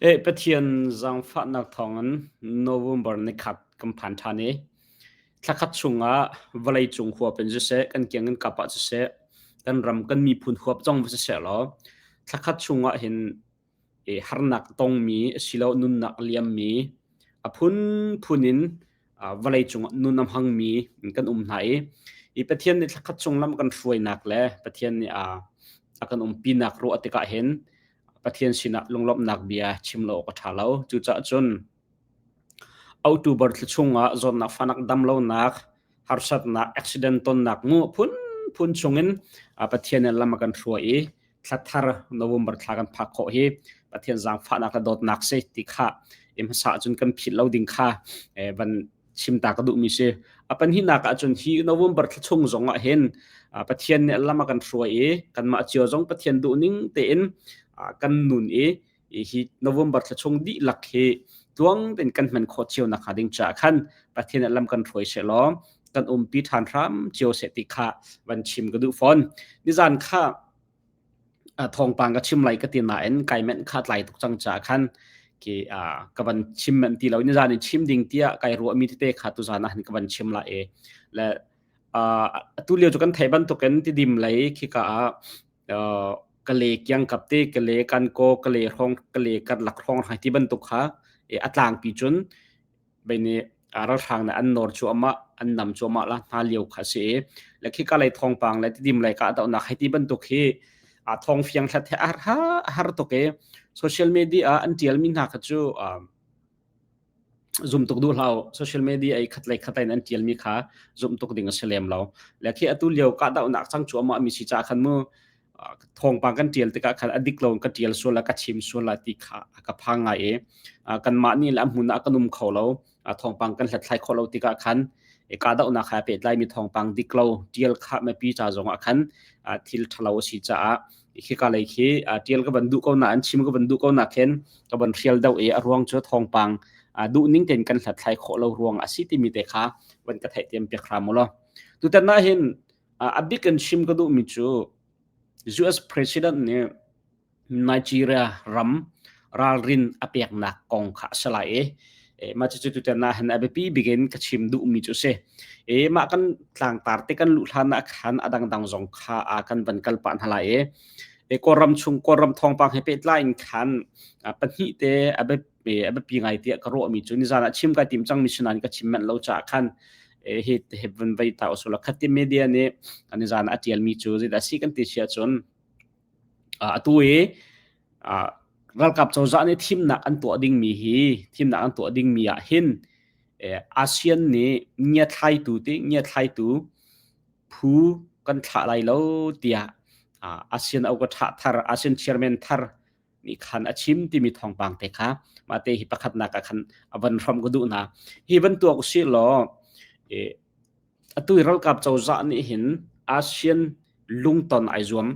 Pathian zaangfahnak thawngin November nikhat kan phan ṭhan i thlakhat chungah vawleicung huap in siseh, kan kiang kan kap ah siseh, kan ram kan miphun huap zong va siseh law thlakhat chungah hin harnak a tongmi asiloah nunnak a liammi a phunphun in vawleicung ah nun a hmangmi kan um hna i i Pathian nih thlakhat chung lam kan hruainak le Pathian nih a kan umpinak ruah tikah hin Pathian sinah lunglawmhnak bia chim lo awk a ṭha lo. Cucaah cun October thla chungah zawtnak fahnak damlonak, harsatnak, accident tonnak mu phunphun chungin Pathian nih lam a kan hruai i thla thar November thla kan phak khawh hi Pathian zaangfahnak le dawtnak si ti kha i hmasa cun kan philh lo ding kha van chim ta ka duhmi si. A pahnihnak ah cun hi November thla chung zong ah hin Pathian nih lam a kan hruai i kanmah cio zong Pathian duhning tein kan nun i hi November thla chung dihlak hi tluang tein kan hman khawh cio nak hnga ding caah khan Pathian nih lam kan hruai seh law kan umpi ṭhan hram cio seh ti kha van chim ka duh fawn. Nizan kha thawngpang ka chim lai ka ti nain kai menh kha tlai tuk cang caah khan ki ka van chim manh ti lo. Nizan in chim ding tiah kai ruahmi tete kha tuzan ah hin ka van chim la i le atu lio cu kan theih bantukin Tidim lei khika ah Kale kiangkap te, kale kankaw, kale hrawng, kale karlak hrawng hrai ti bantuk kha a tlangpi cun bei nih ralhrang nih an nawr cuahmah, an nam cuahmah la hna lio kha a si i le khika lei thawngpang le Tidim lei kahdohnak hei ti bantuk hi thawng fiang hlat he a har tuk i social media ah an ṭialmi hna kha cu zum tuk duh hlah u. Social media i khat lei khat in an ṭialmi kha zumh tuk ding a si lem lo. Le khi atu lio kahdohnak cang cuahmah mi si caah khan mu thawngpang kan ṭial tikah khan a dik lo in ka ṭial sual la ka chim sual la ti kha a ka phang ngai i kanmah nih le a hmun ah kan um kho lo thawngpang kan hlathlai khawh lo tikah khan kahdohnak he pehtlaimi thawngpang dik lo ṭial kha mipi ca zongah khan thil ṭhalo a si caah khika lei khi ṭial ka van duh ko nain chim ka van duh ko na khin ka van hrial deuh i a ruang cu thawngpang duh ning tein kan hlathlai khawh lo ruang a si timi te kha van ka theihthiam piak hram u law tutan ah hin a bik in chim ka duhmi cu US President nih Nigeria ram ralrin a peknak kong kha a si lai i mah cucu tutan ah hin a biapi bik in ka chim duhmi cu a si. I mah kan tlangtar te kan luh hlan ah khan a dangdang zong kha kan van kal pah hna lai i Kawlram chung Kawlram thawngpang he pehtlai in khan pahnih te a biapi ngai tiah ka ruahmi cu nizan ah chim kai tim cangmi si nain ka chim manh lo caah khan hi hi van vei ta usula khati media nih nizan ah a tialmi cu zeidah si kan ti si ahcun atu i ralkap cozah nih thimnak an tuah dingmi hi thimnak an tuah dingmi ah hin ASEAN nih ngiathlaitu ti ngiathlaitu phu kan thlah lai lo tiah ASEAN au ka thah thar ASEAN chairman thar nih khan a chim timi thawngpang te kha mah te hi pakhatnak ah khan a van hram ka duh hna hi van tuak usih law Atu i ralkap cozah nih hin ASEAN lungton ai zuam.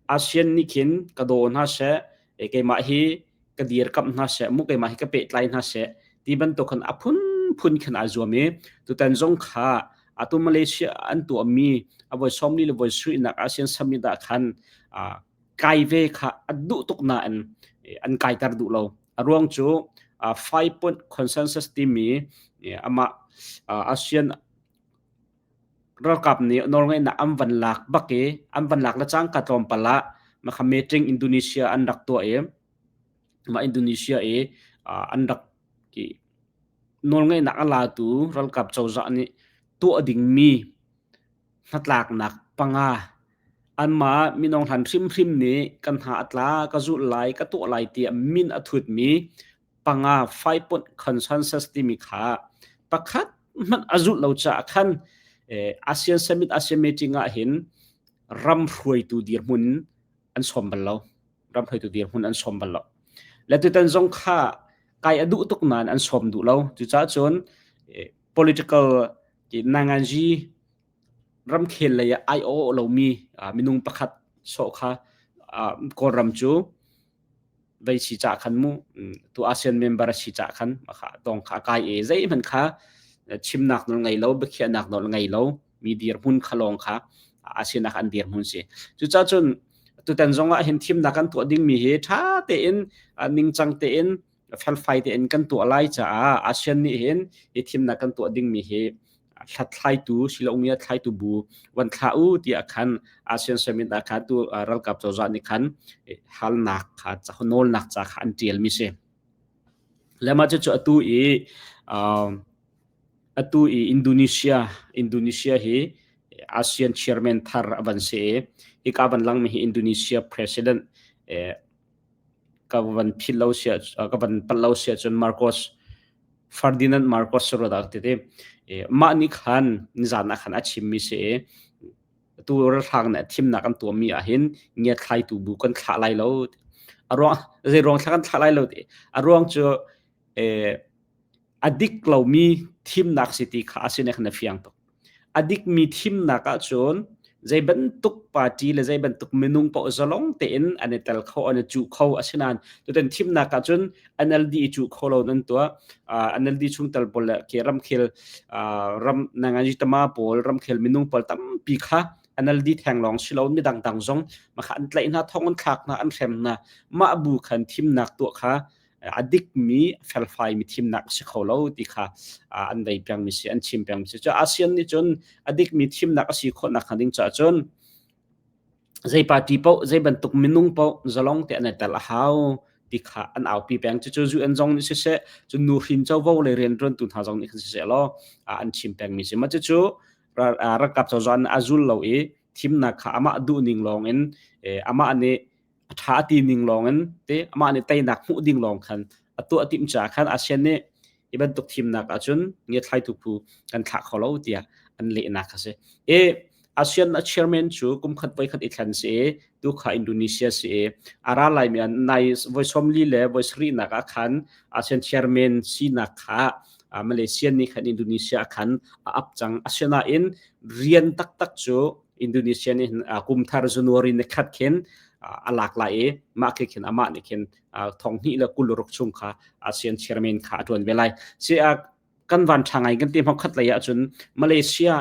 ASEAN nih khin ka daw hna seh, keimah hi ka dirkamh hna seh, mu keimah hi ka pehtlai hna seh ti bantuk khan a phunphun khin ai zuam i tutan zong kha atu Malaysia an tuahmi a voi 40 le voi sarihnak ASEAN Summit ah khan kai ve kha a duh tuk nain an kaiter duh lo. A ruang cu five point consensus timi amah ASEAN ralkap nih nawlngeihnak an van lak bak i an van lak le cangka tlawmpal ah mah meeting Indonesia an rak tuah i mah Indonesia i an rak nawlngeihnak a latu ralkap cozah nih tuah dingmi hnatlaknak panga Anmah minung hlan hrimhrim nih kan hna a tla, ka zulh lai, ka tuah lai tiah min a thutmi panga five point consensus timi kha pakhat hmanh a zulh lo caah khan ASEAN Summit ASEAN meeting ah hin ram hruaitu dirhmun an sawm bal lo. Ram hruaitu dirhmun an sawm bal lo. Le tutan zong kha kai a duh tuk nain an sawm duh lo. Cucaah cun political nanganji ramkhel lei ah ai awh lomi minung pakhat sawh kha Kawlram cu vei si cah khan mu tu ASEAN member a si cah khan tong kha kai e zeihmanh kha chimnak nawl ngei lo biakhiahnak nawl ngei lo mi dirhmun kha lawng kha ASEAN ah an dirhmun si cucaah cun tutan zong ah hin thimnak kan tuah dingmi hi tha tein ningcang tein. Felfai tein kan tuah lai caah ASEAN nih hin hi thimnak kan tuah dingmi hi hlathlaitu silo ngia thlaitu bu van thlah u tiah khan ASEAN summit ah khan tu ralkap cozah nih khan halnak kha nawlnak ca kha an tial mi si. Le mah cucu atu i atu i Indonesia Indonesia hi ASEAN chairman thar a van si i hika van langmi hi Indonesia president ka van philh lo sia ka van palh lo sia cun Marcos Ferdinand Marcos ro dah ti ti mah nih khan nizan ah khan a chimmi si i tu ralhrang nih thimnak an tuahmi ah hin ngiathlaitu bu kan thlah lai lo a ruang zei ruang thla kan thlah lai lo ti a ruang cu a dik lomi thimnak si ti kha a si nek na fiang tuk. A dikmi thimnak ahcun zei bantuk party le zei bantuk minung paoh zalong tein an i tel kho, an i cuh kho. Asinain tutan thimnak ahcun NLD i cuh kho lo an tuah. NLD chungtel pawl le ke ramkhel ram nanganjitama pawl ramkhel minung pawl tampi kha NLD theng lawng si lo midang dang zong makha an tlaih hna, thong an thlak hna, an hrem hna. Mah bu khan thimnak tuah kha a dikmi felfaimi thimnak a si kho lo ti kha an vei pengmi si an chim pengmi si. Cu ASEAN nih cun a dikmi thimnak a si khawh nakhnga ding caah cun zei party paoh zei bantuk minung paoh zalong te an i tel a hau ti kha an aupi peng. Cucu UN zong nih siseh cun nuhrin covo le rianṭuantu hna zong nih khan siseh law an chim pengmi si. Mah cucu ralkap cozah nih a zul lo i thimnak kha amah duhning lawng in amah nih a ṭha a ti ning lawng in te amah nih teinak hmuh ding lawng khan a tuah timh caah khan ASEAN nih hi bantuk thimnak ahcun ngiathlaitu phu kan thlah kho lo tiah an lehnak a si. I ASEAN a chairman cu kum khat voi khat i thlen si i tu kha Indonesia si i a ra laimi ah nai voi 40 le voi sarihnak ah khan ASEAN chairman sinak kha Malaysia nih khan Indonesia khan a ap cang. Asinain rian taktak cu Indonesia nih kum thar January ni khat khin a lak lai i mah khi khin amah nih khin thong hnih le 26 chung kha ASEAN chairman kha a ṭuan ve lai. Si kan van ṭha ngai kan ti hma khat lei ahcun Malaysia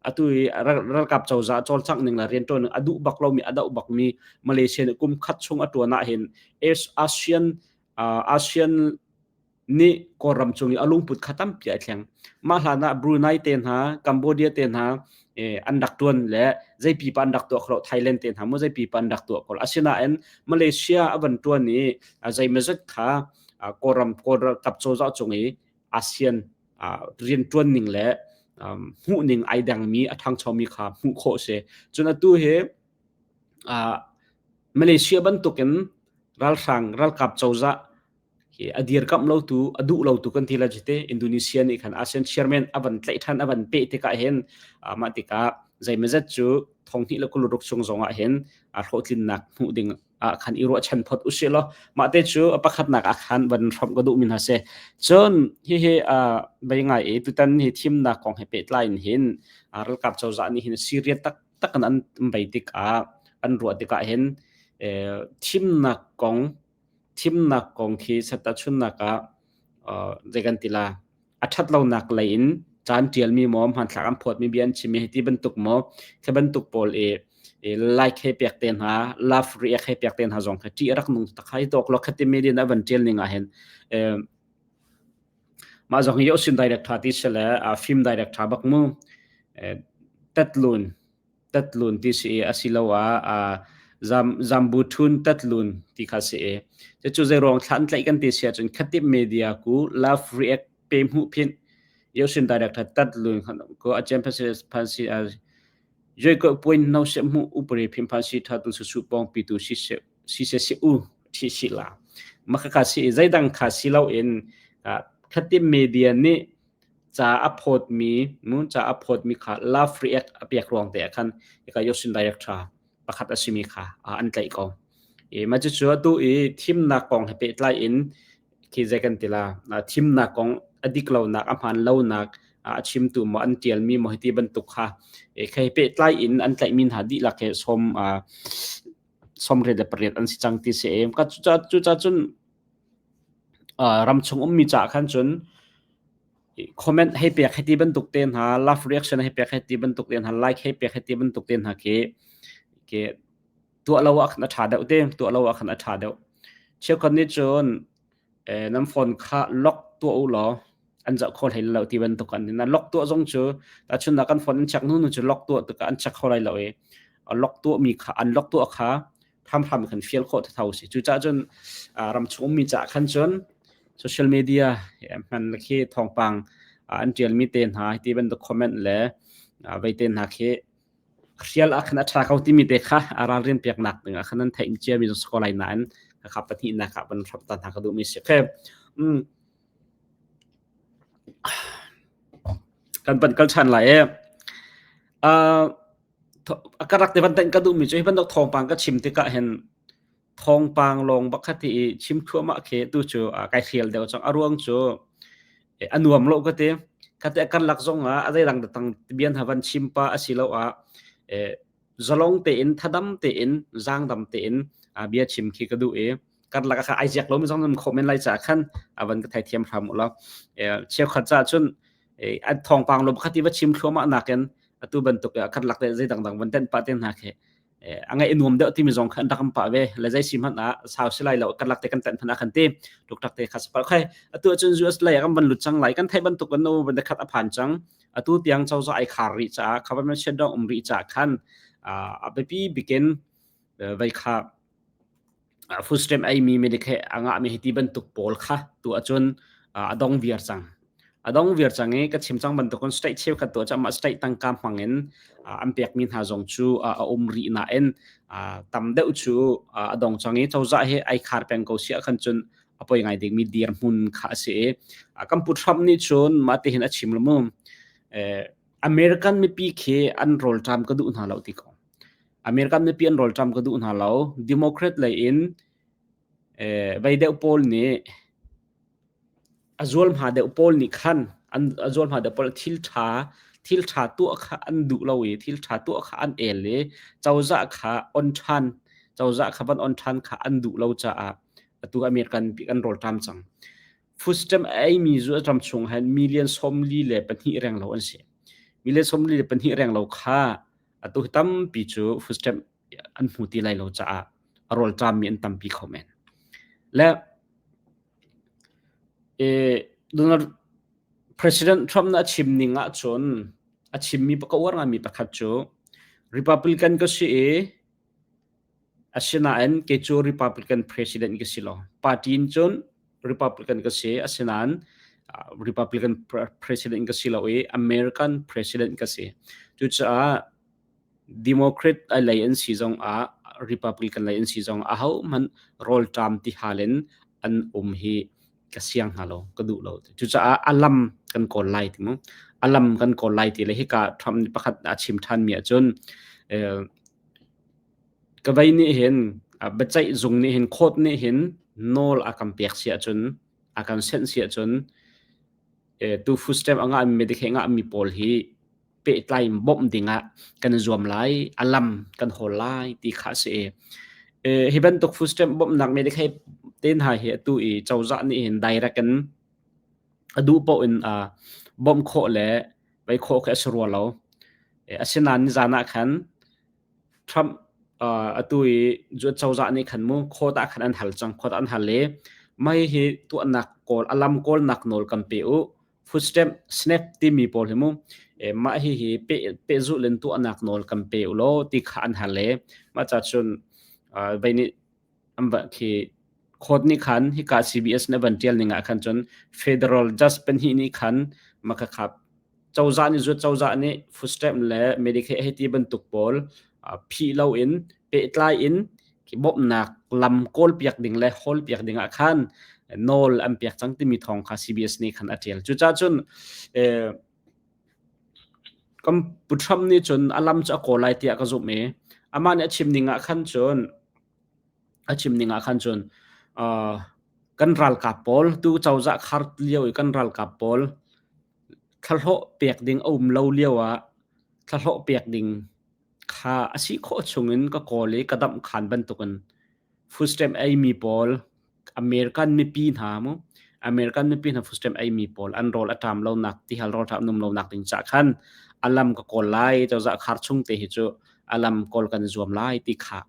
atu i ralkap cozah cawlcangh ning le rianṭuan ning a duh bak lomi a doh bakmi Malaysia nih kum khat chung a ṭuan ahhin ASEAN ASEAN nih Kawlram cung i a lungput kha tampi a thleng. Mah hlan ah Brunei te hna, Cambodia te hna an rak tuan le zei pipa an rak tuah kho lo, Thailand te hna mu zei pipa an rak tuah kho lo. Asinain Malaysia a van tuan i zeimazat kha Kawlram Kawlralkap cozah cung i ASEAN riantuan ning le hmuh ning ai dangmi a ṭhangchomi kha hmuh khawh si. Cun atu hi Malaysia bantukin ralhrang ralkap cozah hi a dirkamh lotu a duh lotu kan ti la te Indonesia nih khan ASEAN chairman a van tlaih than a van peh tikah hin mah tikah zeimazat cu thong hnih le 26 chung zongah hin a hlawhtlinnak hmuh ding ah khan i ruahchan phot usih law mah te cu a pakhatnak ah khan van hrawmh ka duh mi hna si cun hihi bei ngai i tutan hi thimnak kong he pehtlai in hin ralkap cozah nih hin Syria tak tak in an bei tikah an ruah tikah hin thimnak kong Thimnak kong khi setahchunnak ah zei kan ti la a ṭhat lonak lei in ca an ṭialmi maw hmanthlak an phawtmi bia an chimmi hei ti bantuk maw khi bantuk pawl i like hei pek te hna love react hei pek te hna zong kha ṭih a rak nung tak hai tawk lo khati media na van ṭial ning ah hin mah zong hi yosin director ti si le film director bak mu tatlun tatlun ti si i asiloah zambu thun tatlun ti kha si i cucu zeiruang thla an tlaih kan ti si ahcun khatip media ku love react pe hmuh phin yosin director tatlun ko achen phan si joi ko point no se mu upre phim phan si tha tu su su pong pi tu si se si se si u thi si la maka kha si zeidang kha si lo in khatip media nih ca a phawtmi mu ca a phawtmi kha love react a pek ruang te ah khan hika Yosin director pakhat a simi kha an tlaih ko. I mah cucu atu i thimnak kong he pehtlai in khi zei kan ti la thimnak kong a dik lonak a hmaan lonak a chimtu maw an tialmi maw hiti bantuk kha khi pehtlai in an tlaihmi hna dihlak he som 88 an si cang ti si em ka cuca cun ramchung ummi caah khan cun comment hei pek hei ti bantuk te hna love reaction hei pek hei ti bantuk te hna like hei pek hei ti bantuk te hna khi khi tuah lo ah khan a ṭha deuh te tuah lo ah khan a ṭha deuh cheukhat nih cun. Nan phone kha lock tuah u law an zoh kho hlei lo ti bantuk an na lock tuah zong cu tahchunhnak kan phone an check hnu nu cu lock tuah tikah an check kho lai lo i lock tuah mi kha an lock tuah kha hramhram kan fial khawh tho si. Cucaah cun ramchung ummi caah khan cun social media hman khi thawngpang an ṭialmi te hna ti bantuk comment le vei te hna khi hrial ah khan a ṭha ko timi te kha a ralrin peknak ding ah khan an theih ciami zong si ko lai nain kha pahnihnak ah van hram ta hna ka duhmi si. Okay. Kan pan kal ṭhan lai e. A ka rak te van tanh ka duhmi cu hi bantuk thawngpang ka chim tikah hin thawngpang lawng bak kha ti i chim thluahmah khi tu cu kai hrial deuh cang. A ruang cu a nuam lo ka ti. Kha te karlak zong ah a zeidang tang bian ha van chim pa asiloah zalong tein thadam tein zaangdam tein bia chim khi ka duh i karlak ah kha ai ziak lomi zong nan khawh men lai caah khan a van ka theithiam hram u law. Cheukhat caah cun an thawngpang lo pakhat i va chim thluahmah nakin atu bantuk karlak te zei dangdang van tenh pah te hna khi a ngaih nuam deuh timi zong kha an rak pah ve le zei si hmanh ah sau si lai lo karlak te kan tenh hmanh ah khan ti tuktak te kha sapal khai atu ahcun US lei ah kan van lut cang lai kan theih bantuk kan no van khat a phan cang atu tiang cozah ai khar rih caah government shutdown um rih caah khan a biapi bikin vei kha Food stamp eimi Medicare a ngahmi hi ti bantuk pawl kha tu ahcun a dong viar cang. A dong viar cang i ka chim cang bantukin state cheukhat tu ahcun mah state tangka hmang in an pekmi hna zong cu a um rih nain tam deuh cu a dong cang i cozah hi ai khar peng ko si ahkhan cun a poi ngai dingmi dirhmun kha a si i kan Pu Trump nih cun mah tihin a chim lo mu. American mipi khi an rawlṭam ka duh hna lo ti ko. American mipi an rawlṭam ka duh hna lo. Democrat lei in vei deuh pawl nih a zualhma deuh pawl nih khan an a zualhma deuh pawl thil ṭha thil ṭha tuah kha an duh lo i thil ṭha tuah kha an el i cozah kha on ṭhan cozah kha van on ṭhan kha an duh lo caah atu American mipi kan rawlṭam cang. Food stamp a eimi zu a ram chung han million 42 reng lo an si. Million 42 reng lo kha atu hi tampi cu food stamp an hmu ti lai lo caah a rawlṭammi an tampi kho men. Le Donald President Trump na a chim ning ahcun a chimmi ka uar ngaimi pakhat cu Republican ka si i asinain kei cu Republican president ka si lo. Party in cun Republican ka si asinain Republican president ka si lo i American president ka si. Cucaah Democrat lei an si zong ah Republican lei an si zong ah ahohmanh rawlṭam tihal in an um hi ka siang hna lo, ka duh lo. Cucaah a lam kan kawl lai ti mu. A lam kan kawl lai ti le hika Trump nih pakhat a chim ṭhanmi ahcun ka vei nih hin biaceih zung nih hin court nih hin nawl a kan pek si ahcun a kan senh si ahcun tu food stamp a ngahmi Medicaid a ngahmi pawl hi pehtlai in bawmh dingah kan i zuam lai, a lam kan hawl lai ti kha a si i hi bantuk food stamp bawmhnak Medicaid te hna hi atu i cozah nih hin direct in a duh paoh in bawmh khawh le vei khawh khi a si rua lo. Asinain nizan ah khan Trump atu i cozah nih khan mu court ah khan an hal cang. Court an hal i mah hihi tuahnak kawl a lam kawlnak nawl kan pe u. Food stamp snap timi pawl hi mu mah hihi pehzulh in tuahnak nawl kan pe u law ti kha an hal i mah ca cun vei nih an va khi court nih khan hika CBS nih van tial ning ah khan cun federal judge pahnih nih khan makhakha cozah nih zuat cozah nih food stamp le Medicaid hei ti bantuk pawl phih loin pehtlai in bawmhnak lam kawl piak ding le hawl piak ding ah khan nawl an pek cang timi thawng kha CBS nih khan a tial. Cucaah cun kan Pu Trump nih cun a lam cu a kawl lai tiah ka zumh i amah nih a chim ning ah khan cun a chim ning ah khan cun kan ralkap pawl tu cozah khar lio i kan ralkap pawl thlahlawh pek ding a um lo lio ah thlahlawh pek ding kha a si khawh chung in ka kawl i ka damh khan bantukin food stamp eimi pawl American mipi hna mu American mipi hna food stamp eimi pawl an rawl a ṭam lonak tihal rawl ṭam num lonak ding ca khan a lam ka kawl lai cozah khar chung te hi cu a lam kawl kan zuam lai ti kha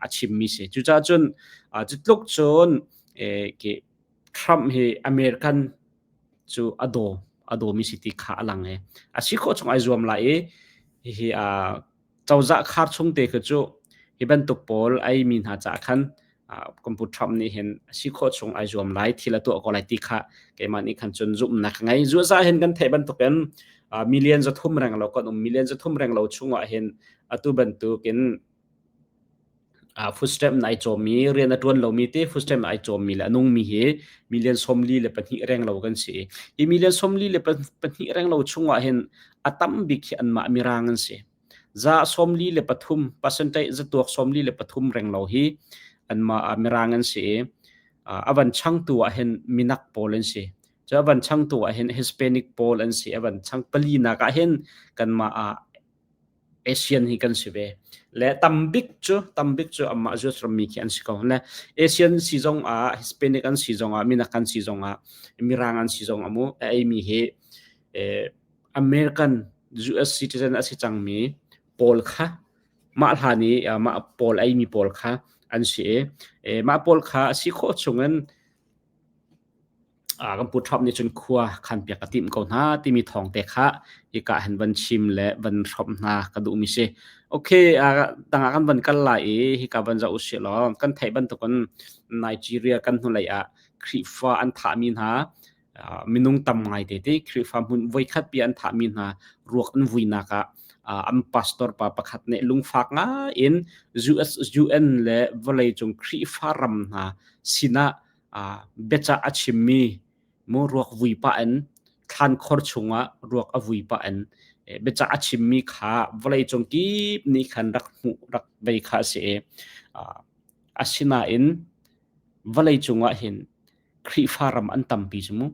a chimmi si cucaah cun cu tluk cun ke. Trump hi American cu a daw a dawmi si ti kha a lang i a si khawh chung ai zuam lai i hihi cozah khar chung te khi cu hi bantuk pawl ai mi hna caah khan kan pu Trump nih hin a si khawh chung ai zuam lai thil a tuah ko lai ti kha keimah nih khan cun zumhnak ka ngei. Zuaza hin kan theih bantukin million 300 reng lo kan um million 300 reng lo chungah hin atu bantukin food stamp na ai cawmmi rian a ṭuan lomi te food stamp ai cawmmi le a nungmi hi million 42 reng lo kan si. Hi million 42 reng lo chungah hin a tam bik hi anmah mirang an si. 43 percentage zatuak 43 reng lo hi anmah mirang an si i a van changtu ah hin minak pawl an si. Cu a van changtu ah hin Hispanic pawl an si. A van chang pali nak ah hin kanmah ah Asian hi kan si ve. Le tambik cu tambik cu amah US rammi khi an si ko. Le Asian si zong ah Hispanic an si zong ah minak an si zong ah Mirang an si zong ah mu a eimi hi eh, American US citizen a si cangmi pawl kha mah hlan i mah pawl eimi pawl kha an si i eh, mah pawl kha a si khawh chungin Kan pu Trump nih cun khua khanpiak a timh ko hna timi thawng te kha hika hin van chim le van hrawmh hna ka duhmi si. Okay, tangah kan van kal lai i hika van zoh usih law kan theih bantukin Nigeria kan hnulei ah Khrihfa an thahmi hna minung tam ngai te ti Khrihfa hmun voikhat pi an thahmi hna ruak an vuinak ah an pastor pa pakhat nih lungfak ngai in US UN le vawleicung Khrihfa ram hna sinah biacah a chimmi mu ruak vui pah in thlankhor chungah ruak a vui pah in biacah a chimmi kha vawleicung kip nih khan rak hmuh rak vei kha a si i asinain vawleicung ah hin Khrihfa ram an tampi cu mu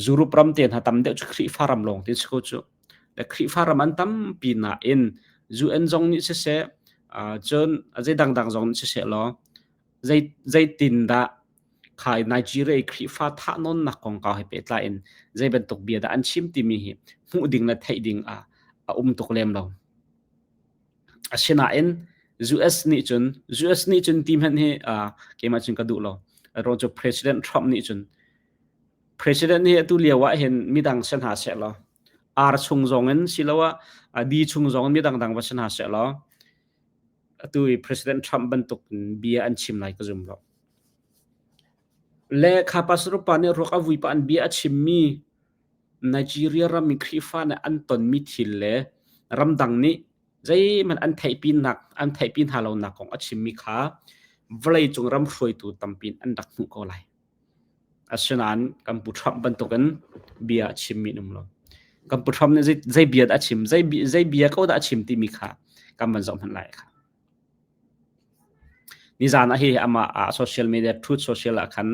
Europe ram te hna tam deuh cu Khrihfa ram lawng te si ko cu le Khrihfa ram an tampi nain UN zong nih siseh cun zei dangdang zong nih siseh law Zeitindah kha Nigeria i Khrihfa thahnawnnak kongkau he pehtlai in zei bantuk bia dah an chim timi hi hmuh ding le theih ding ah a um tuk lem lo. Asinain US nih cun US nih cun ti hmanh hi uh, keimah cun ka duh lo. Ro cu President Trump nih cun President hi atu lio ah hin midang se hna seh law ar chung zong in siloah di chung zong in midang dang va se hna seh law Atu i President Trump bantuk in bia an chim lai ka zum lo. Le kha pastor pa nih ruak a vui pa an bia a chimmi Nigeria ram i Khrihfa nih an tonmi thil le ramdang nih zeihmanh an theihpinak an theihpi hna lonak kong a chimmi kha vawleicung ram hruaitu tampi in an rak hmuh ko lai. Asinain kan pu Trump bantukin bia a chimmi an um lo. Kan pu Trump nih zei bia dah a chim, zei bia ko dah a chim timi kha kan van zoh hmanh lai kha. Nizan ah hi amah ah social media Truth Social ah khan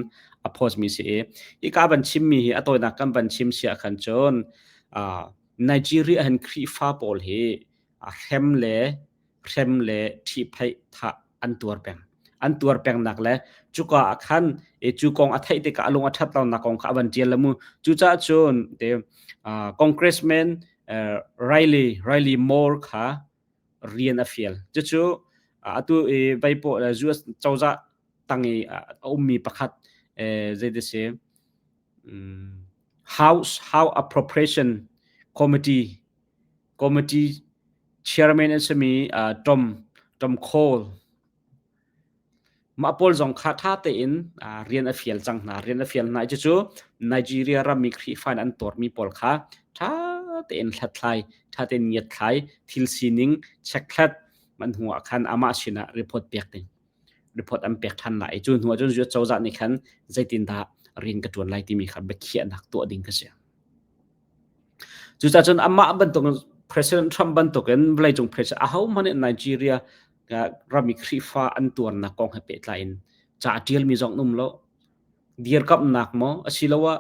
a post mi si i hika van chimmi hi a tawinak kan van chim si ah khan cun Nigeria hin Khrihfa pawl hi a hrem le hrem le ṭhihphaih thah an tuar peng. An tuar pengnak le cuka ah khan e, cu kong a theih tikah a lung a ṭhat lonak kong kha a van ṭial le mu. Cucaah cun te uh, Congressman uh, Riley Riley Moore kha rian a fial. Cucu atu i veipo US cozah tang i a ummi pakhat eh, zei si um, House House Appropriation Committee Committee chairman an simi Tom Tom Cole mah pawl zong kha ṭha tein rian a fial cang hna. Rian a fial hna i cucu Nigeria rammi Khrihfa in an tuarmi pawl kha ṭha tein hlathlai, ṭha tein ngiatthlai, thil sining chekhlat man hnu ah khan amah sinah report pek ding. Report an pek ṭhan lai i cu hnu ah cun US cozah nih khan zeitindah rian ka ṭuan lai timi kha biakhiahnak tuah ding ka si. Cucaah cun amah bantuk President Trump bantukin vawleicung president ahohmanh nih Nigeria ram i Khrihfa an tuarnak kong he pehtlai in ca a ṭialmi zong an um lo. Dirkamhnak maw asiloah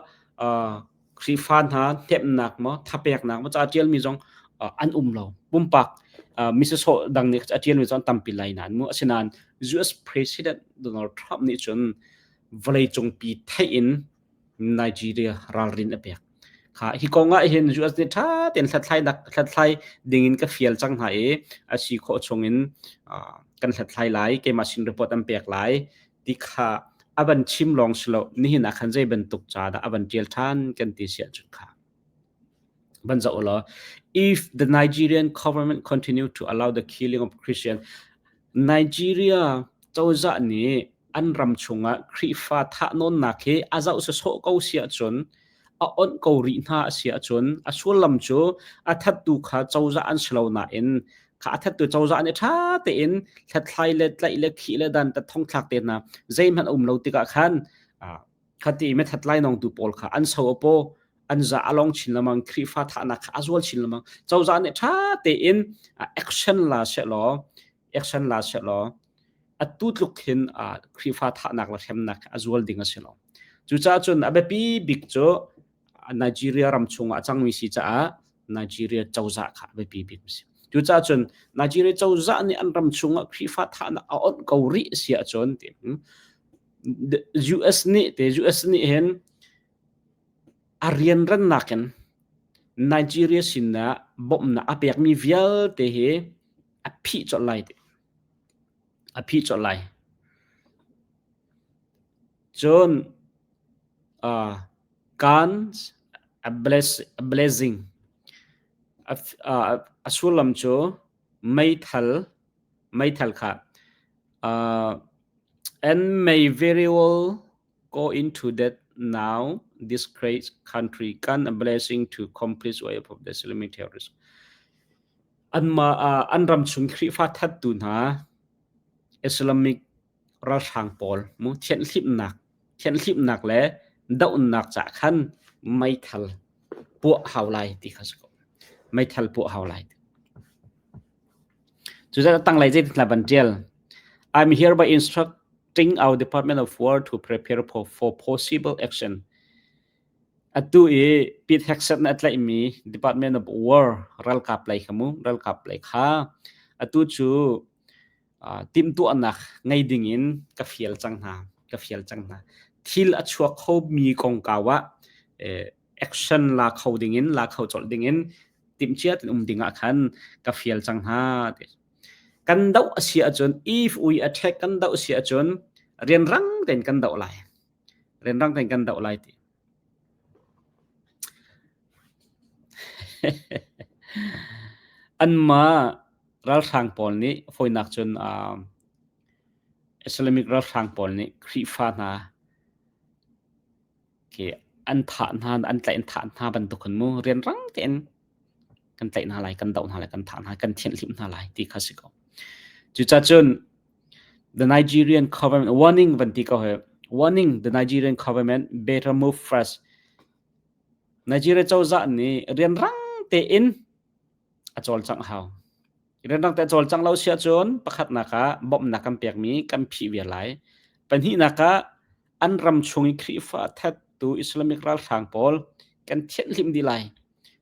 Khrihfa hna hnemhnak maw thapeknak maw ca a ṭialmi zong an um lo. Pumpak misasawh dang nih a ṭialmi zong an tampi lai nain mu. Asinain US President Donald Trump nih cun vawleicung pi theih in Nigeria ralrin a pek. Kha hi kong ah hin US nih ṭha tein hlathlainak hlathlai ding in ka fial cang hna i a si khawh chung in kan hlathlai lai keimah sin report an pek lai ti kha A van chim lawng si lo nihin ah khan zei bantuk ca dah a van ṭial ṭhan kan ti si ahcun kha van zoh law if the Nigerian government continue to allow the killing of Christian Nigeria cozah nih an ram chungah Khrihfa thahnawnnak hi a zoh sawsawh ko si ahcun a onh ko rih hna a si ahcun a sullam cu a thattu kha cozah an si lo nain kha a thattu cozah nih ṭha tein hlathlai le tlaih le khih le dan tat thongthlak te hna zeihmanh a um lo tikah khan khati mithat lainawngtu pawl kha an so a paw an za a long chin lamang Khrihfa thahnak kha a zual chin lamang cozah nih ṭha tein action la seh law action la seh law atu tluk hin Khrihfa thahnak le hremnak a zual ding a si lo. Cucaah cun a biapi bik cu Nigeria ram chungah a cangmi si caah Nigeria cozah kha a biapi bik a si. Cucaah cun Nigeria cozah nih an ram chungah Khrihfa thahnak a onh ko rih si ahcun US nih te US nih hin a rianrannak in Nigeria sinah bawmhnak a pekmi vialte hi a phih colh lai ti. A phih colh lai. Cun uh, guns a, bless, a blessing a, uh, a sullam cu meithal meithal kha uh, and may very well go into that now this great country can a blessing to complete way of the Islamic terrorism anmah ah an ram chung Khrihfa thattu hna Islamic ralhrang pawl mu thianhhlimhnak thianhhlimhnak le dohnak cah khan meithal puah hau lai ti kha si ko meithal puah hau lai Cucaah tanglei zeitin van tial I'm hereby instructing our Department of War to prepare for, for possible action Atu i Pete Hegseth nih a tlaihmi Department of War ralkap lei kha mu, ralkap lei kha atu cu timhtuahnak ngei dingin ka fial cang hna, ka fial cang hna. Thil a chuak khomi kongkau ah action la kho dingin, la kho colh dingin timhcia in um ding ah khan ka fial cang hna. Kan doh a si ahcun, if we attack kan doh a si ahcun rianrang tein kan doh lai. Rianrang tein kan doh lai ti. Anmah ralhrang pawl nih fawinak cun uh, Islamic ralhrang pawl nih Khrihfa hna khi an thah hna an tlaih an thah hna bantuk khan mu rianrang tein kan tlaih hna lai kan doh hna lai kan thah hna kan thianhhlimh hna lai ti kha si ko. Cucaah cun The Nigerian government warning van ti ko he warning the Nigerian government better move fast. Nigeria cozah nih rianrang tein a cawlcangh hau. Rianrang te a cawlcangh lo si ahcun pakhatnak ah bawmhnak kan pekmi kan phih viar lai. Pahnihnak ah an ram chung i Khrihfa thattu Islamic ralhrang pawl kan thianhhlimh dih lai.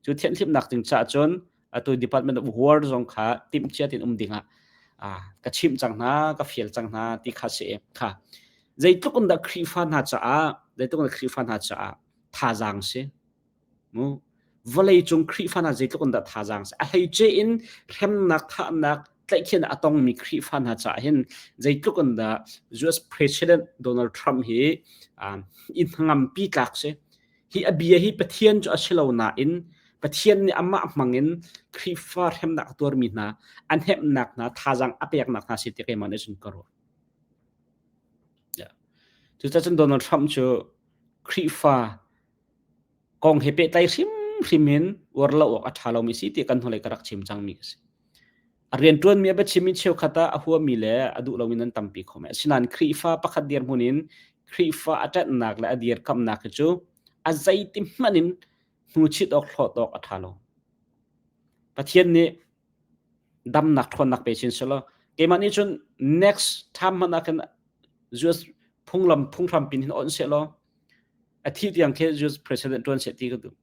Cu thianhhlimhnak ding caah cun atu Department of War zong kha timhcia tein um dingah ka chimh cang hna, ka fial cang hna ti kha si kha. Zeitluk in dah Khrihfa hna caah, zeitluk in Khrihfa hna caah thazaang si. Mu vawlei cung Khrihfa hna zeitluk in dah thazaang si. A hleice in hremnak, thahnak, tlaihkhian a tongmi Khrihfa hna caah hin zeitluk in dah US President Donald Trump hi i hnangampi tlak si. Hi a bia hi Pathian cu a si lo nain Pathian nih amah hmangin Khrihfa hremnak a tuarmi hna an hemnak hna thazaang a peknak hna si ti keimah nih cun ka ruah. Cucaah cun Donald Trump cu Khrihfa kong he pehtlai hrimhrim in uar lo awk a ṭha lomi si ti kan hnulei ka rak chim cangmi a si. A rianṭuanmi a biachimmi cheukhat ah a huami le a duh lomi nan tampi kho men. Asinain Khrihfa pakhat dirhmun in Khrihfa a ṭanhnak le a dirkamnak hi cu a zeiti hmanh in hnuchit awk hlawt awk a ṭha lo. Pathian nih damnak ṭhawnnak pe chin selaw keimah nih cun next time hmanh ah khan US phunglam phunghram pin hin on sehlaw a thih tiang khi US president ṭuan seh ti ka duh.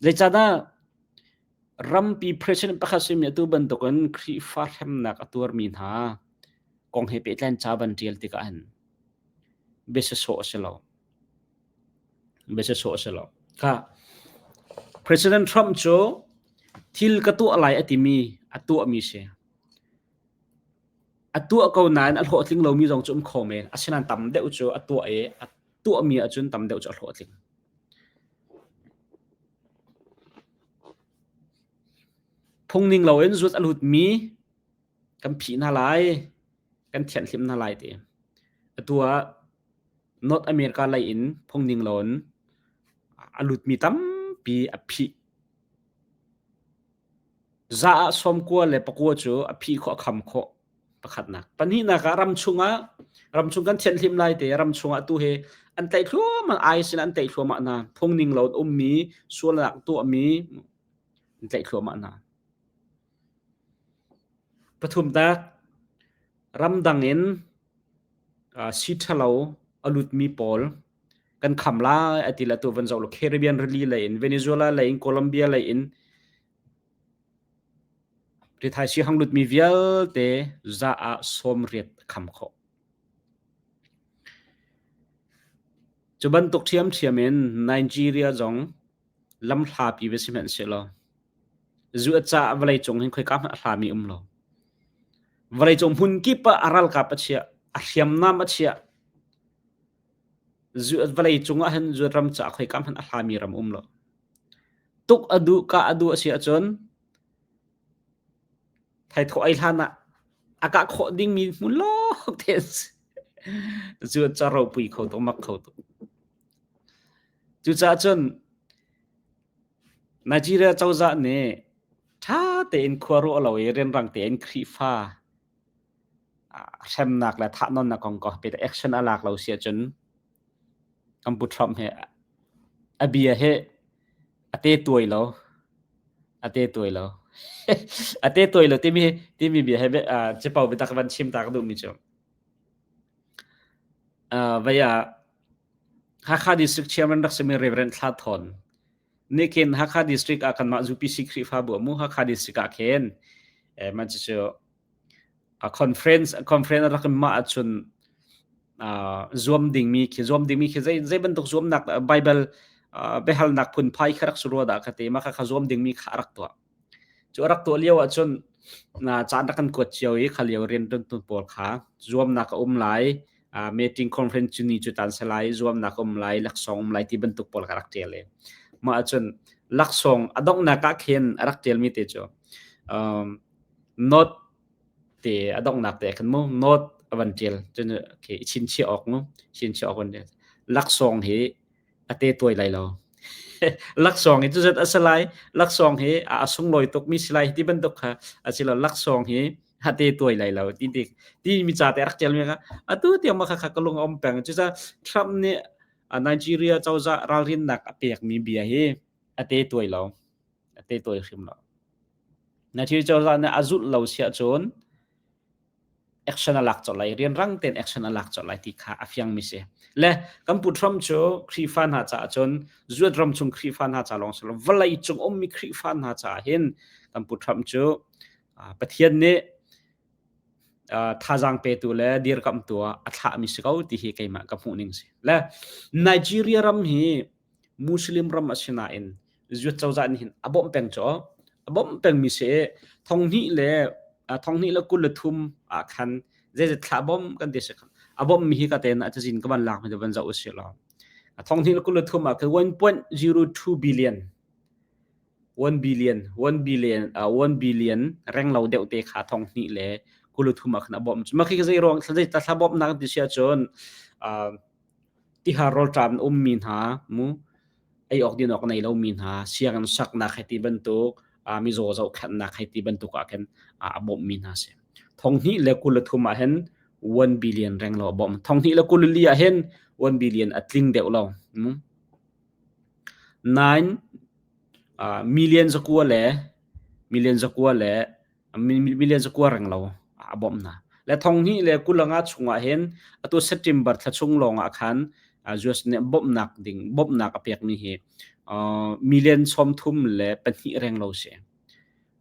Zeicahdah rampi president pakhat simi atu bantukin Khrihfa hremnak a tuarmi hna kong he pehtlain ca van ṭial tikah hin biasasawh a si lo. Biasasawh a si lo. Kha President Trump cu thil ka tuah lai a timi a tuahmi si. A tuah ko nain a hlawhtling lomi zong cu um kho men. Asinain tam deuh cu a tuah i a tuahmi ahcun tam deuh cu a hlawhtling. Phungning loin zuat a lutmi kan phih hna lai, kan thianhhlimh hna lai ti. Atu ah North America lei in phungning loin a lutmi tampi a phih. Za ah sawmkua le pakua cu a phih khawh a kham khawh pakhatnak. Pahnihnak ah ram chungah ramchung kan thianhhlimh lai te ram chungah tu hi an tlaih thluahmah ai sin an tlaih thluahmah hna. Phungning lo ummi sualnak tuahmi an tlaih thluahmah hna. Pathumnak ramdang in si ṭhalo a lutmi pawl kan kham lai a ti le atu van zoh law Caribbean rili lei in Venezuela lei in Colombia lei in rithaisii hang lutmi vialte za ah 80 a kham khawh. Cu bantuk ṭhiamṭhiam in Nigeria zong lamhlapi va si hmanhsehlaw zu a caah vawleicung hin khoika hmanh a hlami um lo. Vawleicung hmun kip ah a ralkap a chiah, a hriamnam a chiah. Zu vawleicung ah hin zu ram caah khoika hmanh a hlami ram um lo. Tuk a duh, kah a duh a si ahcun thaithawh ei hlan ah a kah khawh dingmi hmun lawng te an si. Zu ca ropui kho tuk, mak kho tuk. Cucaah cun Nigeria cozah nih ṭha tein khua ruah lo i rianrang tein Khrihfa hremnak le thahnawnnak kong ko pet action a lak lo si ahcun kan pu Trump he a bia he a te tuai lo a te tuai lo a te tuai lo timi timi bia he cepo biatak van chim ta ka duhmi cu vai ah Hakha District Chairman rak simi Reverend Thla Thawn nih khin Hakha District ah kanmah UPC Khrihfabu mu Hakha District ah khin eh man cu a conference conference rak in mah ahcun zuam dingmi khi zuam dingmi khi zei zei bantuk zuamnak Bible biahalnak phunphai kha rak si rua dah ka ti mah kha kha zuam dingmi kha a rak tuah. Cu a rak tuah lio ahcun caan rak kan kuat cio i kha lio rianṭuantu pawl kha zuamnak a um lai, meeting conference cu ni cu tan si lai, zuamnak a um lai, laksawng um lai ti bantuk pawl kha rak ṭial i mah ahcun laksawng a donghnak ah khin a rak ṭialmi te cu note te a donghnak te khan mu note a van ṭial cun okay, i chinchiah awk mu chinchiah awk van ṭial laksawng hi a te tuai lai lo. Laksawng hi cuzat a si lai. Laksawng hi a sunglawi tukmi si lai ti bantuk kha a si lo. Laksawng hi a te tuai lai lo ti ti ti mi ca te rak ṭial mi kha atu tiang ma kha kha ka lung a um peng. Cucaah Trump nih Nigeria cozah ralrinnak a pekmi bia hi a te tuai lo. A te tuai hrim lo. Nigeria cozah nih a zulh lo siah cun action a lak colh lai rianrang tein action a lak colh lai ti kha a fiangmi si le kan pu Trump cu Khrihfa hna caah cun zuat ram chung Khrihfa hna ca lawng si lo vawlei cung ummi Khrihfa hna caah hin kan pu Trump cu Pathian nih thazaang petu le dirkamhtu ah a thlahmi si ko ti hi keimah ka hmuh ning si le Nigeria ram hi Muslim ram a si nain zuat cozah nih hin a bawmh peng cu a bawmh pengmi si i 2023 ah khan zeizat thla bawm kan ti si a bawmhmi hi ka ten ah cazin ka van lak mi van zoh usih law 2023 ah khan 1.02 billion 1 billion 1 billion uh, 1 billion reng lo deuh te kha thong hnih le 23 ah khan a bawmh cu mah khi zei ruang zei thla bawmhnak ti sia cun uh, tihar rawlṭam ummi hna mu ei awk din awk nei lomi hna sianginn saknak hei ti bantuk mizaw zohkhenhnak hei ti bantuk ah khin a bawmhmi hna si. 2023 ah hin 1 billion reng lo a bawmh. 2024 ah hin 1 billion a tling deuh lo. 9 million zakua le million zakua le million zakua reng lo a bawmh hna. Le 2025 chungah hin atu September thla chung lawng ah khan US nih bawmhnak ding bawmhnak a pekmi hi million 32 reng lo si.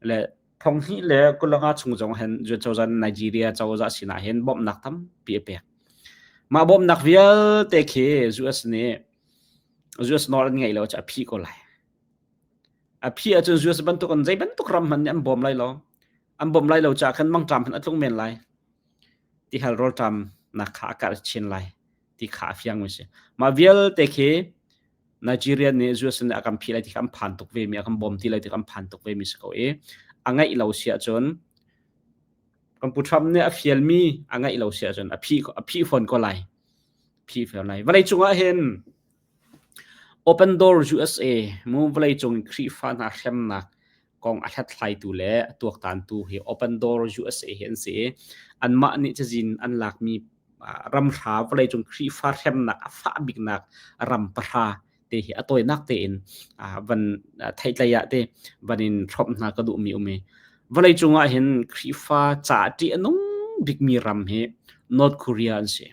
Le 2025 chung zong hin US cozah Nigeria cozah sinah hin bawmhnak tampi a pek. Mah bawmhnak vialte khi US nih US nawl an ngeih lo cu a phih ko lai. A phih ahcun US bantuk in zei bantuk ram hmanh nih an bawm lai lo. An bawm lai lo caah khan mangṭam hmanh a tlung men lai. Tihal rawlṭamnak kha a karh chin lai ti kha a fiangmi si. Mah vialte khi Nigeria nih US nih a kan phih lai ti kha an phan tuk vemi, a kan bawm ti lai ti kha an phan tuk vemi si ko i a ngaih lo si ahcun kan Pu Trump nih a fialmi a ngaih lo si ahcun a phih a phih fawn ko lai. Phih fawn lai. Vawleicung ah hin Open Door USA mu vawleicung Khrihfa hna hremnak kong a hlathlaitu le a tuaktantu hi Open Door USA hi an si i anmah nih cazin an lakmi ramhra vawleicung Khrihfa hremnak a fah biknak ram pahra te hi a tawinak tein van theihtlei ah te van in hrawmh hna ka duhmi um i vawleicung ah hin Khrihfa ca ṭih a nung bikmi ram hi North Korea an si.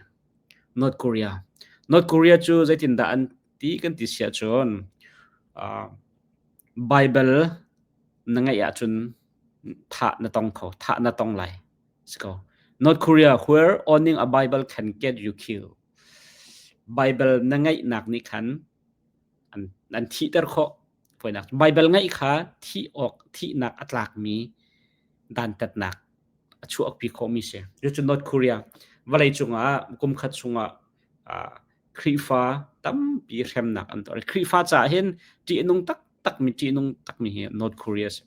North Korea. North Korea cu zeitindah an ti kan ti siah cun Baibal na ngeih ahcun thah na tong kho, thah na tong lai. Si ko. North Korea, where owning a Bible can get you killed. Bible na ngeihnak nih khan an, an thihter khawh. Fawinak. Bible ngeih kha thih awk, thihnak a tlakmi dantatnak a chuahpi khawhmi si. Cucu North Korea vawlei cungah kum khat chungah uh, Khrihfa tampi hremnak an tuah. Khrihfa caah hin ṭihnung taktakmi ṭihnung takmi hi North Korea a si.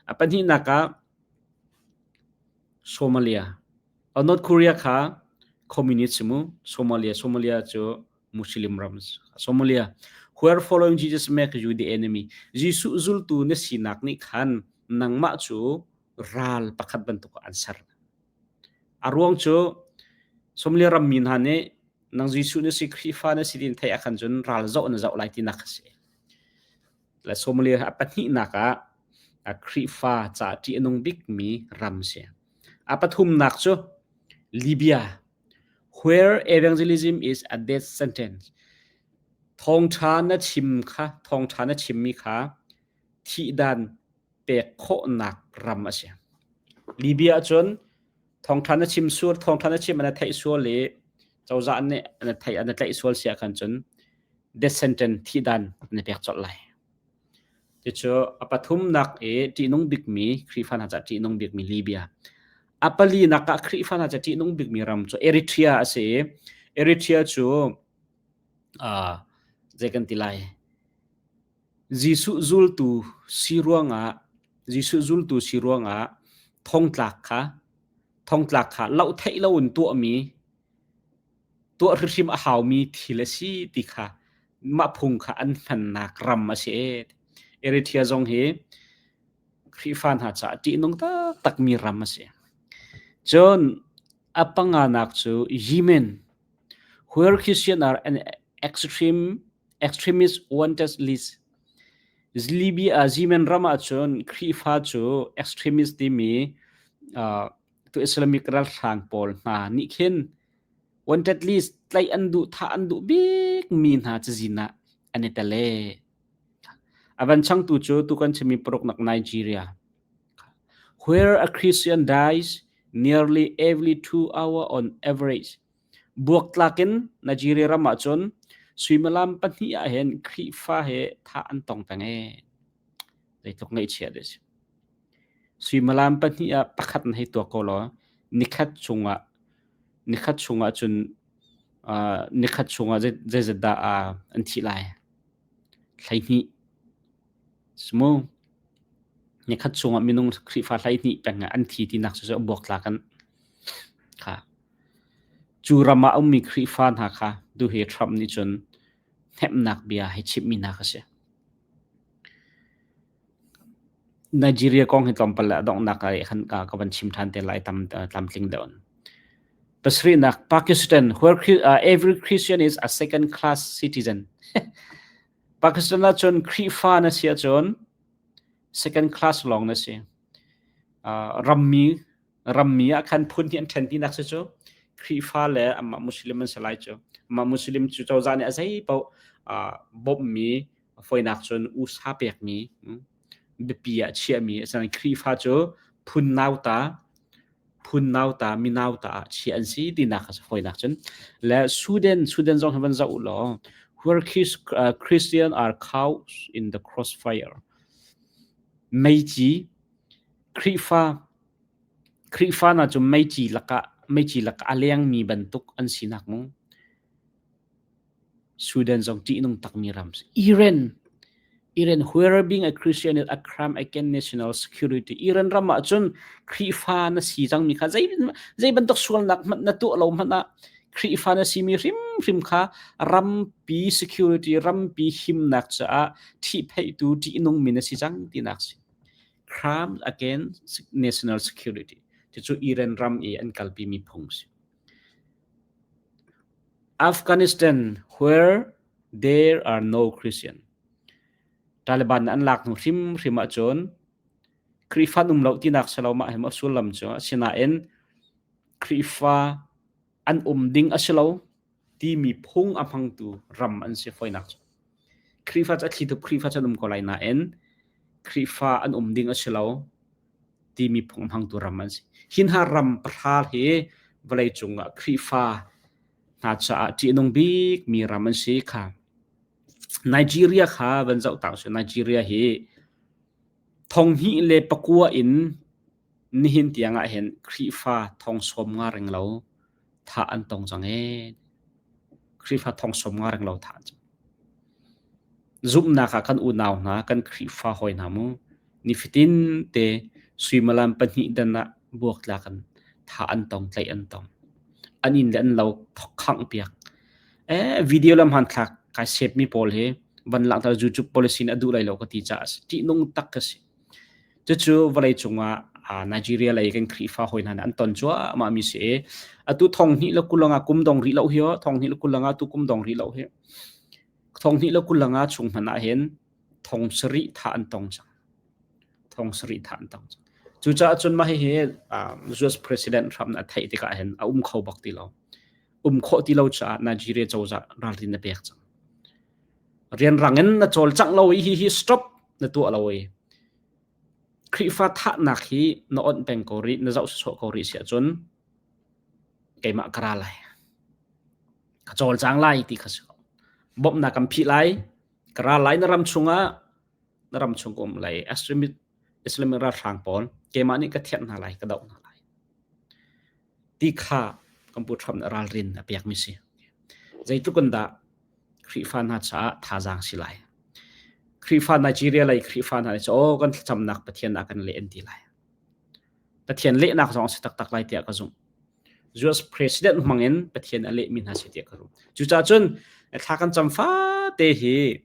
A pahnihnak ah Somalia. North Korea kha communist si mu. Somalia Somalia cu Muslim ram Somalia. Where following Jesus make you the enemy. Jesuh zultu na sinak nih khan nangmah cu ral pakhat bantuk an ser. A ruang cu Somalia rammi hna nih nang Jesuh na si Khrihfa na si tin theih ahkhan cun ral zoh na zoh lai tinak a si. Le Somalia a pahnihnak ah Khrihfa ca ṭih a nung bikmi ram si. A pathumnak cu Libya where evangelism is a death sentence. Thawngṭha na chim kha thawngṭha na chimmi kha thihdan pek khawhnak ram a si. Libya ahcun thawngṭha na chim sual, thawngṭha na chim na theih sual i cozah nih na theih na tlaih sual si ahkhan cun death sentence thihdan na pek colh lai. Cucu a pathumnak i ṭihnung bikmi Khrihfa hna caah ṭihnung bikmi Libya. A palinak ah Khrihfa hna caah ṭihnung bikmi ram cu Eritrea a si i Eritrea cu uh, zei kan ti lai Jesuh zultu si ruangah Jesuh zultu si ruangah thongtlak kha thongtlak kha lohtheih loin tuahmi tuah hrimhrim a haumi thil a si ti kha mah phung kha an hmannak ram a si. Eritrea zong hi Khrihfa hna caah ṭihnung taktakmi ram a si. Cun a panganak cu Yemen, where Christian are an extreme extremist wanted list. Libya Yemen ram ahcun Khrihfa cu extremist timi uh, tu Islamic ralhrang pawl hna nih khin wanted list tlaih an duh thah an duh bik mi hna cazin ah an i tel e. A van changtu cu tu kan chimi paruknak Nigeria. Where a Christian dies nearly every 2 hour on average. Buaktlak in Nigeria ram ahcun suimilam pahnih ahhin Khrihfa he thah an tong peng ee. Zeitluk ngaihchia dah a si. Suimilam pahnih ah pakhat na hei tuak ko law nikhat chungah nikhat chungah cun uh, nikhat chungah zeizat dah uh, an thih lai? 12. Simu nikhat chungah minung Khrihfa 12 peng ah an thi tinak cu a buaktlak an kha. Cu ram ah a ummi Khrihfa hna kha duhi Trump nih cun hnemhnak bia hei chimhmi hna kha si. Nigeria kong hi tlawmpal le a donghnak ah khan ka van chim ṭhan te lai tam tlamtling deuh in. Pasarihnak Pakistan where every Christian is a second class citizen. Pakistan ahcun Khrihfa na si ahcun second class lawng na si. Rammi rammi ah khan phun hi an ṭhen tinak si cu Khrihfa le amah Muslim an si lai cu amah Muslim cu cozah nih a zei paoh bawmhmi foinak cun usa pekmi biapi ah chiahmi asinain Khrihfa cu phun nauta phun nauta mi nauta ah chiah an si tinak a si foinak cun le Sudan Sudan zong hi van zoh u law where Christian are caught in the crossfire meici Khrihfa Khrihfa hna cu meici lakah meici lak a lengmi bantuk an sinak mu. Sudan zong ṭihnung takmi ram si. Iran Iran where being a Christian is a crime against national security. Iran ram ah cun Khrihfa na si cangmi kha zei zei bantuk sualnak hmanh na tuah lo hmanh ah Khrihfa na simi hrimhrim kha rampi security rampi himnak caah ṭhihpheihtu ṭihnungmi na si cang tinak si. Crime against national security. Cucu Iran ram i an kalpimi phung si. Afghanistan where there are no Christian. Taliban an lak hnu hrimhrim ahcun Khrihfa an um lo tinak si lo mah hi maw sullam cu asinain Khrihfa an um ding a si lo timi phung a hmangtu ram an si fawinak cu. Khrihfa cu a thli thup Khrihfa cu an um ko lai nain Khrihfa an um ding a si lo timi phung hmangtu ram an si. Hi hna ram pahra hi vawleicung ah Khrihfa hna caah ṭihnung bikmi ram an si kha. Nigeria kha van zoh ta usih. Nigeria hi thong hnih le pakua in nihin tiang ah hin Khrihfa thong sawm nga ring lo thah an tong cang ee. Khrihfa thong sawm nga ring lo thah an cang. Zumhnak ah kan unau hna, kan Khrihfa hawi hna mu, nifatin te suimilam pahnih dan ah buaktlak in thah an tong, tlaih an tong. An inn le an lo khangh piak. Eh, video lam hmanthlak kai save mi pawl hi van langhter YouTube policy nih a duh lai lo ka ti caah a si. Ṭihnung tak ka si. Cucu vawleicung ah Nigeria lei kan Khrihfa hawi hna nih an ton cuahmah mi si i atu thong hnih le kul nga kum dong rih lo hi thong hnih le kul nga tu kum dong rih lo hi thong hnih le kul nga chung hmanh ah hin thong sarih thah an tong cang thong sarih thah an tong cang cucaah cun mah hihi US President Trump nih a theih tikah hin a um kho bak ti lo um khawh ti lo caah Nigeria cozah ralrin a pek cang Rianrang in na cawlcangh lo i hihi stop na tuah lo i Khrihfa thahnak hi na onh peng ko rih, na zoh sawsawh ko rih si ahcun keimah ka ra lai. Ka cawlcang lai ti kha si ko. Bawmhnak kan phih lai, ka ra lai na ram chungah, na ram chung ka um lai. Islamic, Islamic ralhrang pawl keimah nih ka thianh hna lai, ka doh hna lai. Ti kha kan Pu Trump nih ralrin a pekmi si. Zeitluk in dah Khrihfa hna caah thazaang si lai. Khrihfa Nigeria lei Khrihfa hna nih aw kan thlacamnak Pathian ah kan leh an ti lai. Pathian lehnak zong a si taktak lai tiah ka zumh. US President hmangin Pathian a lehmi hna si tiah ka zumh. Cucaah cun thla kan cam fate hi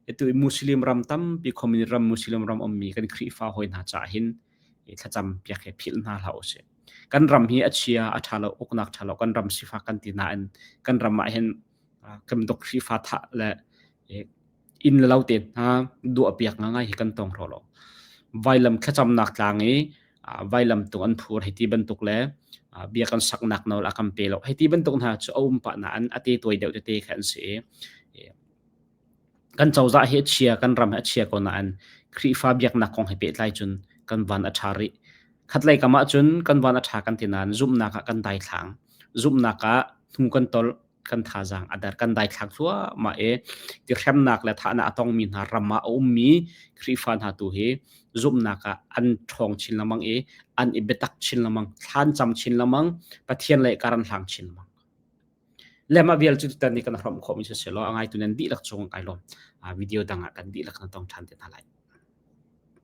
atu Muslim ram tampi communist ram Muslim ram ummi kan Khrihfa hawi hna caah hin thlacam piak hi philh hna hlah usih. Kan ram hi a chia a ṭha lo uknak ṭha lo kan ram sifak kan ti nain kan ram ah hin kan dok Khrihfa thah le inn le lo te hna duah piak ngai hi kan tong hraw lo. Vailam thlacamnak tlang i vailam tung an phur hei ti bantuk le bia kan saknak nawl a kan pe lo hei ti bantuk hna cu a um pah nain a te tuai deuh tete kha an si i kan cozah hi a chia kan ram hi a chia ko nain Khrihfa biaknak kong he pehtlai cun kan van a ṭha rih. Khatlei kam ah cun kan van a ṭha kan ti nain zumhnak ah kan daithlang. Zumhnak ah hnu kan tolh kan thazaang a der kan daithlang thluahmah i ti hremnak le thahnak a tongmi hna ram ah a ummi Khrihfa hna tu hi zumhnak ah an ṭhawng chin lengmang i an i biatak chin lengmang thlan cam chin lengmang Pathian lei kar an hlang chin lengmang le mah vial cu tutan ni kan hrawmh khawhmi si selaw a ngaitu nan dihlak cung kai lawm video dang ah kan dihlak na tong ṭhan te hna lai.